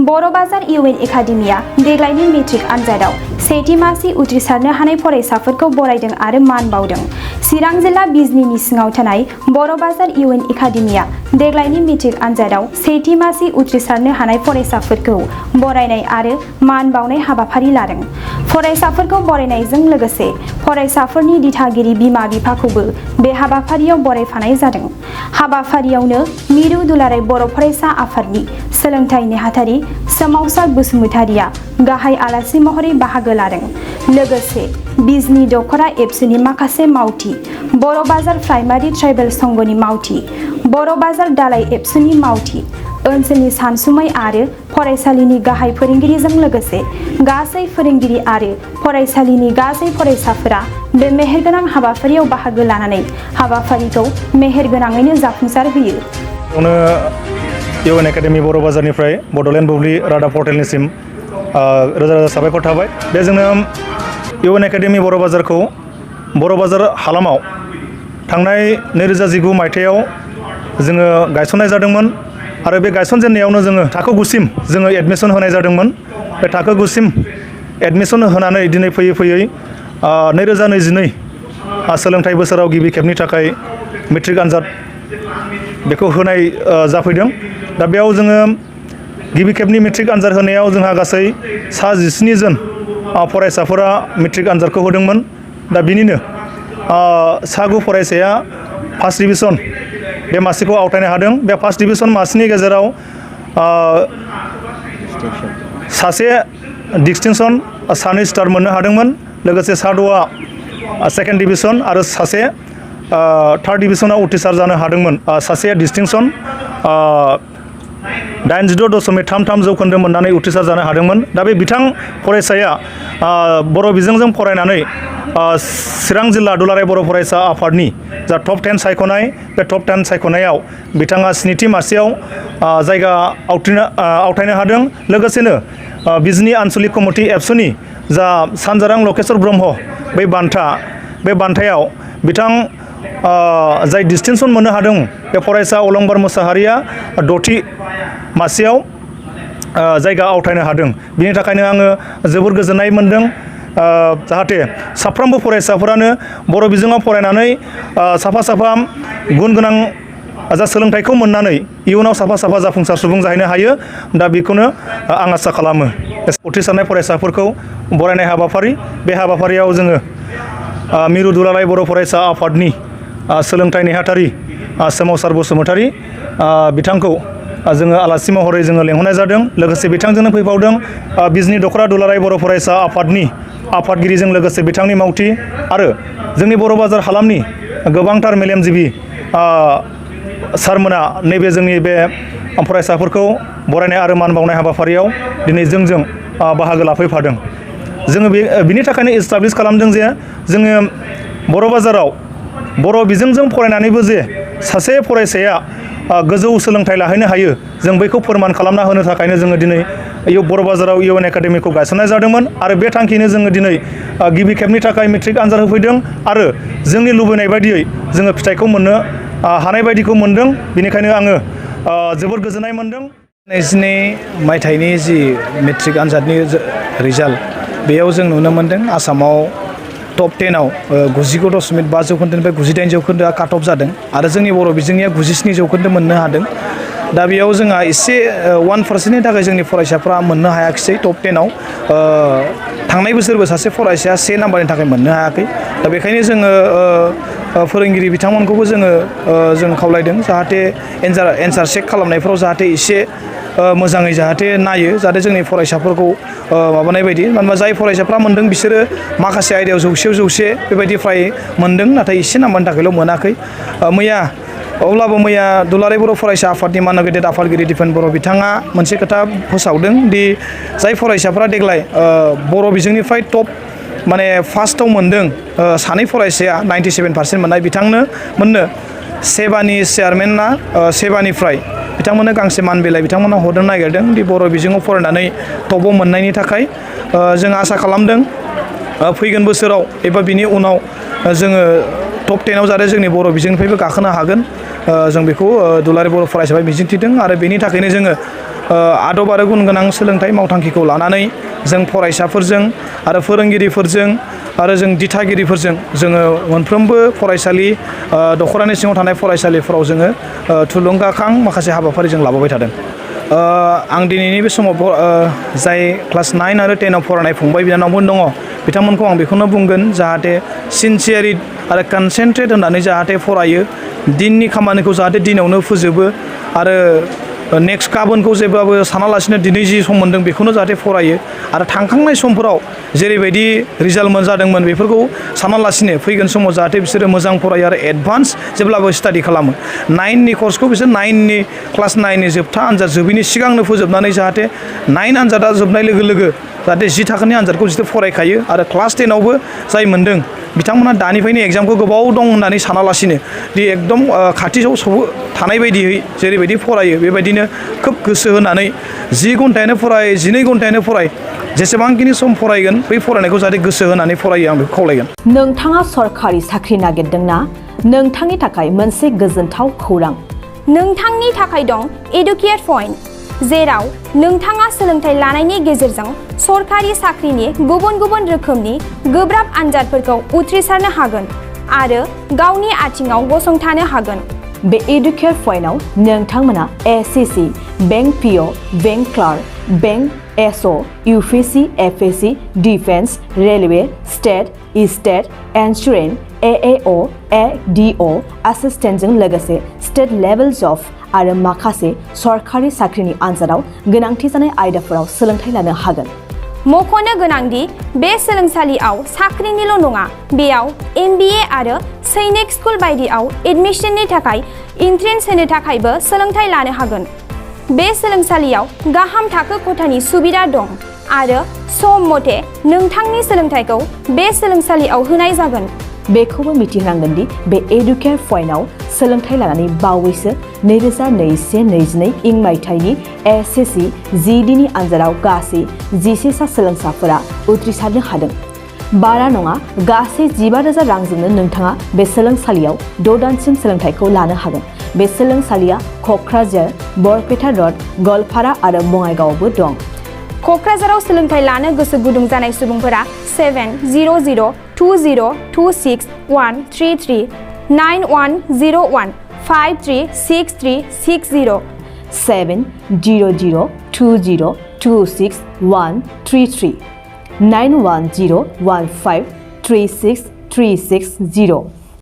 बर' बाजार इउएन एकाडेमिया देग्लायनि मेट्रिक आनजादाव सेथि मासि उथ्रिसारनो हानाय फरायसाफोरखौ बरायदों आरो मान बावदों। चिरां जिल्ला बिजनीनि सिङाव थानाय बर' बाजार इउएन एकाडेमिया देग्लायनि मेट्रिक आनजादाव सेथि मासि उथ्रिसारनो हानाय फरायसाफोरखौ बरायनाय आरो मान बावनाय हाबाफारि लादों। फरायसाफोरखौ बरायनायजों लोगोसे फरायसाफोरनि दिथागिरि बिमा बिफाखौबो बे हाबाफारियाव बरायफानाय जादों। हाबाफारियावनो मिरु दुलाराय बर' फरायसा आफादनि सोलोंथाइ नेहाथारि सोमावसार बसुमतारिया गाहाय आलासि महरै बाहागो लादों। लोगोसे बिजनी दखरा एबसुनि माखासे मावथि, बर' बाजार प्राइमारि ट्राइबेल संघनि मावथि, बर' बाजार दालाइ एबसुनि मावथि, ओनसोलनि सानसुमै आरो फरायसालिनि गाहाय फोरोंगिरिजों लोगोसे गासै फोरोंगिरि आरो फरायसालिनि गासै फरायसाफोरा बे मेहेरगोनां हाबाफारियाव बाहागो लानानै हाबाफारिखौ मेहेरगोनाङैनो जाफुंसार होयो। इउएन एकाडेमि बर' बाजारनिफ्राय बड'लेण्ड बुब्लि रादाब पर्टेलनिसिम रोजा रोजा साबायखर थाबाय। बे जोंनो इउएन एकाडेमि बर' बाजारखौ बर' बाजार हालामाव थांनाय 2019 मायथाइयाव जोङो गायसननाय जादोंमोन आरो बे गायसनजेननायावनो जोङो थाखो 9 सिम जोङो एडमिसन होनाय जादोंमोन। बे थाखो 9 सिम एडमिसन होनानै दिनै फैयै फैयै 2022 सोलोंथाइ बोसोराव गिबि खेबनि थाखाय मेट्रिक आनजाद बेखौ होनाय जाफैदों। दा बेयाव जोङो गिबि खेबनि मेट्रिक आनजाद होनायाव जोंहा गासै 17 जन फरायसाफोरा मेट्रिक आनजादखौ होदोंमोन। दा बिनिनो 9 फरायसाया फार्स्ट डिभिजन बे मासिखौ आवथायनो हादों। बे फार्स्ट डिभिजन मासिनि गेजेराव सासे डिस्टिंसन, 2 स्टार मोननो हादोंमोन। लोगोसे 6आ सेकेन्ड डिभिजन आरो सासे थार्ड डिभिजनाव उथ्रिसार जानो हादोंमोन। सासे डिस्टिंसन 86.33 जौखोन्दो मोननानै उथ्रिसार जानो हादोंमोन। दा बे बिथां फरायसाया बर' बिजोंजों फरायनानै चिरां जिल्ला दुलाराय बर' फरायसा आफादनि जा टप 10 सायख'नाय, बे टप 10 सायख'नायाव बिथाङा 7थि मासियाव जायगा आवथायनो हादों। लोगोसेनो बिजनी आनसलिक कमिटि एबसुनि जा सानजारां लकेश्वर ब्रह्म बै बान्थायाव बिथां जाय डिस्टिंसन मोननो हादों बे फरायसा अलंबार मोसाहारिया 6थि मासियाव जायगा आवथायनो हादों। बिनि थाखायनो आङो जोबोर गोजोननाय मोनदों। जाहाथे साफ्रोमबो फरायसाफोरानो बर' बिजोङाव फरायनानै साफा गुन गोनां जा सोलोंथाइखौ मोननानै इयुनाव साफा जाफुंसार सुबुं जाहैनो हायो। दा बेखौनो आं आसा खालामो। उथ्रिसारनाय फरायसाफोरखौ बरायनाय हाबाफारि, बे हाबाफारियाव जोङो मिरु दुलाराय बर' फरायसा आफादनि सोलोंथाइ नेहाथारि सोमावसार बसुमतारि बिथांखौ जोङो आलासि महरै जोङो लेंहरनाय जादों। लोगोसे बिथांजोंनो फैबावदों बिजनी दखरा दुलाराय बर' फरायसा आफादनि आफादगिरिजों लोगोसे बिथांनि मावथि आरो जोंनि बर' बाजार हालामनि गोबांथार मेलेमजिबि सारमोना नैबे जोंनि बे फरायसाफोरखौ बरायनाय आरो मान बावनाय हाबाफारियाव दिनै जोंजों बाहागो लाफैफादों। जोङो बिनि थाखायनो इस्टाब्लिस खालामदों जे जोङो बर' बाजाराव बर' बिजोंजों फरायनानैबो जे सासे फरायसाया गोजौ सोलोंथाइ लाहैनो हायो, जों बैखौ फोरमान खालामना होनो थाखायनो जोङो दिनै बर' बाजाराव इउएन एकाडेमिखौ गायसननाय जादोंमोन। आरो बे थांखिनो जोङो दिनै गिबि खेबनि थाखाय मेट्रिक आनजाद होफैदों आरो जोंनि लुबैनाय बायदियै जोङो फिथाइखौ मोननो हानाय बायदिखौ मोनदों। बेनिखायनो आङो जोबोर गोजोननाय मोनदों। 2022 मायथाइनि जि मेट्रिक आनजादनि रिजाल्ट, बेयाव जों नुनो मोन्दों आसामाव टप 10आव 99.5 जौखोन्दोनिफ्राय 98 जौखोन्दोआ काट अफ जादों आरो जोंनि बर' बिजोंनिया 97 जौखोन्दो मोननो हादों। दा बेयाव जोंहा एसे 1%नि थाखाय जोंनि फरायसाफ्रा मोननो हायाखिसै टप 10आव। थांनाय बोसोरबो सासे फरायसाया 1 नाम्बारनि थाखाय मोननो हायाखै। दा बेखायनो जोङो फोरोंगिरि बिथांमोनखौबो जों खावलायदों जाहाथे एन्सार चेक खालामनायफ्राव जाहाथे एसे मोजाङै जाहाथे नायो, जाहाथे जोंनि फरायसाफोरखौ माबानाय बायदि। मानोना जाय फरायसाफ्रा मोनदों बिसोरो माखासे आयदायाव 100 आव 100 बेबायदि फ्राय मोनदों, नाथाय एसे नाम्बारनि थाखायल' मोनाखै। अब्लाबो मैया दुलाराय बर' फरायसा आफादनि मानद गेदेर आफादगिरि दिपेन बर' बिथाङा मोनसे खोथा फोसावदों दि जाय फरायसाफ्रा देग्लाय बर' बिजोंनिफ्राय टप फार्स्टआव मोनदों, 2 फरायसाया 97% मोननाय, बिथांमोननो सेबानि चेयारमेना सेबानिफ्राय बिथांमोननो गांसे मान बिलाइ बिथांमोना हरनो नागिरदों दि बर' बिजोङाव फरायनानै टपआव मोननायनि थाखाय। जों आसा खालामदों फैगोन बोसोराव एबा बिनि उनाव जोङो टप 10आव जाहाथे जोंनि बर' बिजोंनिफ्रायबो गाखोनो हागोन जों बेखौ दुलाराय बर' फरायसाफ्रा मिजिंथिदों आरो बेनि थाखायनो जोङो आदब आरो गुन गोनां सोलोंथाइ मावथांखिखौ लानानै जों फरायसाफोरजों आरो फोरोंगिरिफोरजों आरो जों दिथागिरिफोरजों जोङो मोनफ्रोमबो फरायसालि दख'रानि सिङाव थानाय फरायसालिफोराव जोङो थुलुंगाखां माखासे हाबाफारि जों लाबोबाय थादों आं दिनैनि बे समाव जाय क्लास 9 आरो 10आव फरायनाय फंबाय बिनानावमोन दङ बिथांमोनखौ आं बेखौनो बुंगोन जाहाथे सिनसियारि आरो कनसेन्ट्रेट होनानै जाहाथे फरायो दिननि खामानिखौ जाहाथे दिनावनो फोजोबो आरो नेक्स्ट गाबोनखौ जेब्लाबो सानालासिनो दिनै जि सम मोन्दों बेखौनो जाहाथे फरायो आरो थांखांनाय समफोराव जेरैबायदि रिजाल्ट मोनजादोंमोन बेफोरखौ सानालासिनो फैगोन समाव जाहाथे बिसोरो मोजां फरायो आरो एडभान्स जेब्लाबो स्टाडि खालामो 9नि कर्सखौ बिसोर 9नि क्लास 9नि जोबथा आनजाद जोबैनि सिगांनो फोजोबनानै जाहाथे 9 आनजादा जोबनाय लोगो लोगो जाहाथे 10 थाखोनि आनजादखौ बिसोर फरायखायो आरो क्लास 10आवबो जाय मोन्दों बिथांमोना दानिफ्रायनो एग्जामखौ गोबाव दं होननानै सानालासिनो दि एकदम खाथियाव थानाय बायदियै जेरैबायदि फरायो बेबायदिनो खोब गोसो होनानै 10 घन्टायानो फराय 12 घन्टायानो फराय जेसेबांखिनि सम फरायगोन बै फरायनायखौ जाहाथे गोसो होनानै फरायो आं बेखौ खावलायगोन नोंथाङा सरकारि साख्रि नागिरदोंना नोंथांनि थाखाय मोनसे गोजोनथाव खौरां नोंथांनि थाखाय दं एडुकेट पइन्ट जेराव नोंथाङा सोलोंथाइ लानायनि गेजेरजों सरकारि साख्रिनि गुबुन गुबुन रोखोमनि गोब्राब आनजादफोरखौ उथ्रिसारनो हागोन आरो गावनि आथिङाव गसंथानो हागोन बे एडुकेट पइन्टआव नोंथांमोना SSC bank PO bank clerk bank SO UPSC FSC defence railway state insurance AAO ADO एसिस्टेन्टजों लोगोसे स्टेट लेभेल जब आरो माखासे सरकारि साख्रिनि आनजादाव गोनांथि जानाय आयदाफोराव सोलोंथाइ लानो हागोन मख'नो गोनांदि बे सोलोंसालियाव साख्रिनिल' नङा बेयाव MBA आरो सैनिक स्कुल बायदियाव एडमिशननि थाखाय एन्ट्रेन्स होनो थाखायबो सोलोंथाइ लानो हागोन बे सोलोंसालियाव गाहाम थाखो खथानि सुबिदा दं आरो सम मथे नोंथांनि सोलोंथाइखौ बे सोलोंसालियाव होनाय जागोन बेखौबो मिथिनांगोन दि बे एडुकेट पइन्टआव सोलोंथाइ लानानै बावैसो 2021-22 इं मायथाइनि एसएससि जिडिनि आनजादाव गासै 11 सा सोलोंसाफोरा उथ्रिसारनो हादों बारा नङा गासै 15,000 रांजोंनो नोंथाङा बे सोलोंसालियाव 6 दानसिम सोलोंथाइखौ लानो हागोन बे सोलोंसालिया क'क्राझार बरपेटा रड गवालपारा आरो बङाइगावआवबो दं क'क्राझाराव सोलोंथाइ लानो गोसो गुदुं जानाय सुबुंफोरा 70020261333 9101536360 70020261333 9101536360